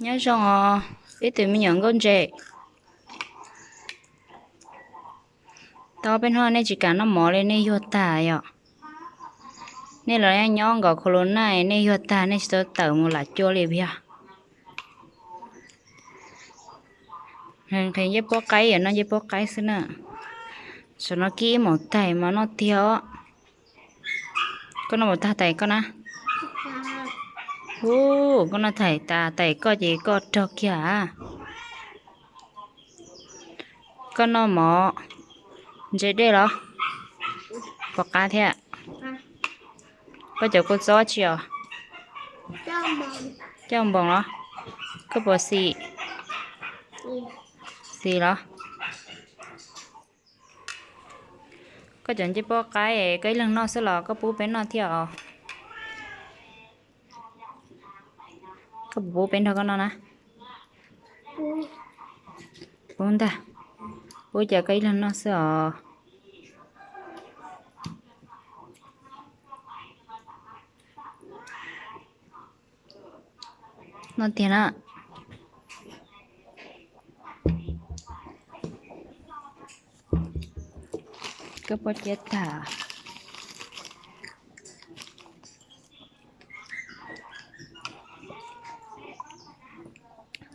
Nyob zoo os, ib tug me nyuam nkauj ntse. Tau peb hnub nej tsis kam noj mov li, nej yuag tag yom. Nej los nyob nkaus corona, nej yuag tag nej tsis tau tawm mus lam cua li puas yog? Nqhis ncej puab qaib, yog noj ncej puab qaib xwb na. Saum no kib ib maum taig mas noj tiag os. Koj noj maum tag tais koj na? Ub, koj noj tag tais, tais koj ces koj rog kiag a. Koj noj mov ntse dej los? Puas qab thiab? Koj cov kua txob tsi os? Coj npoos los? Koj puas xis? Xis los? Koj cov ncej puab qaib koj ib leeg noj xwb los koj pub peb noj thiab os? Koj puas pub peb nrog koj noj na? Pub ntag. Pub ces koj ib leeg noj xwb os. Noj tiag na. Koj puas ciaj tag?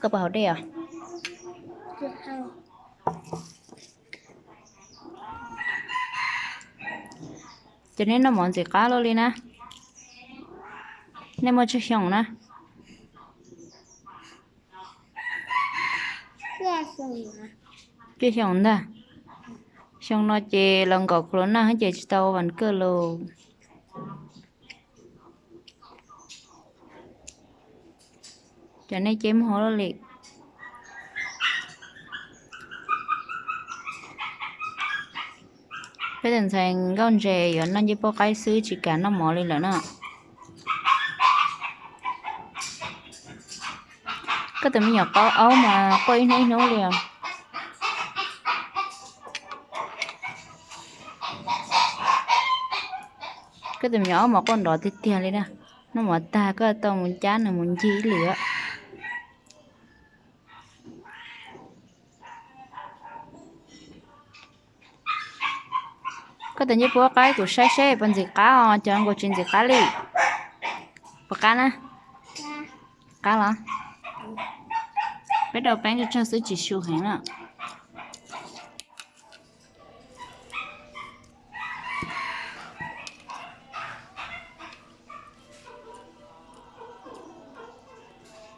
Koj puas haus dej os? Ces neb noj mov ntxim qab luaj li na. Nej muaj tsawg xyoo na? Tsawg xyoo ntag. Xyoo no ces los nkaum corona ces tsis tau vas kawj los. Cov nej ceb muag luaj li. Peb tus ntxhais nkauj ntse yuav noj ncej puab qaib xwb tsis kam noj mov li lawm na. Koj tus me nyuam qaub aub mas quaj ib hnub ib hnub li os. Koj tus me nyuam aub mas quaj nrov tiag tiag li na. Noj mov tag koj tau mus cab nws mus ncig ib lwm. Koj tus ncej puab qaib kuv saib seb puas ntxim qab os, cov nkaus tsis ntxim qab li. Puas qab na? Qab los? Peb rau peeb tsawg tsawg xwb tsis su heev na.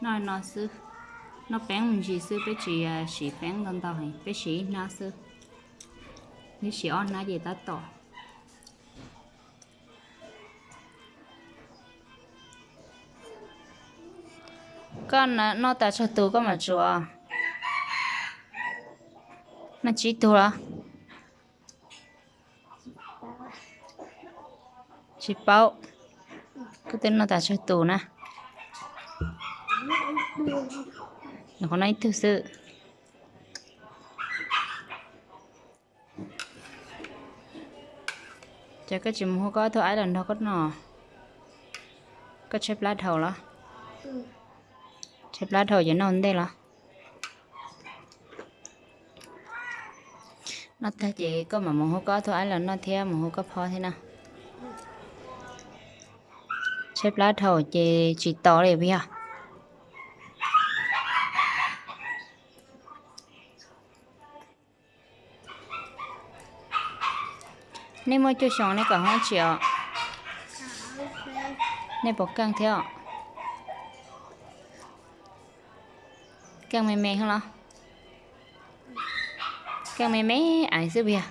Noj no xwb, noj peeb me ntsis xwb, peb tsis siv peeb ntau ntau heev, peb siv ib hnab xwb. Neb siv ob hnab ces tab tom. Koj noj tas tsawg tus koj mam tsuav? Noj tsib tug los? Tsis paub. Koj twb noj tas tsawg tus na? Nyuam qhuav noj ib tug xwb. Ces koj tsis mus hu koj ob tug aib los nrog koj noj? Koj tshaib plab dhau los? Tshaib plab dhau ces noj ntej los? Noj tag ces koj mam mus hu koj ob tug aib los noj thiab mus hu koj phob thiab na. Tshaib plab dhau ces tsis tos li puas yog? Nej muaj cuaj xyoo nej kom hoob tsi os? Nej puas keej thiab? Keej me me los? Keej me me aiv xwb puas yog?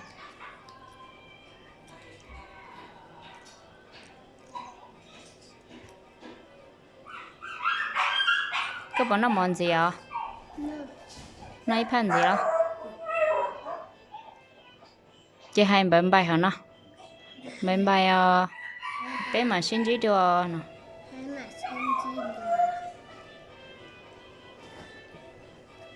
Koj puas noj mov ntxiv os? Noj ib phaj ntxiv los? Ces hais npawv npaim hauv no. Npawv npaim os, peb mam sib ntsib dua no.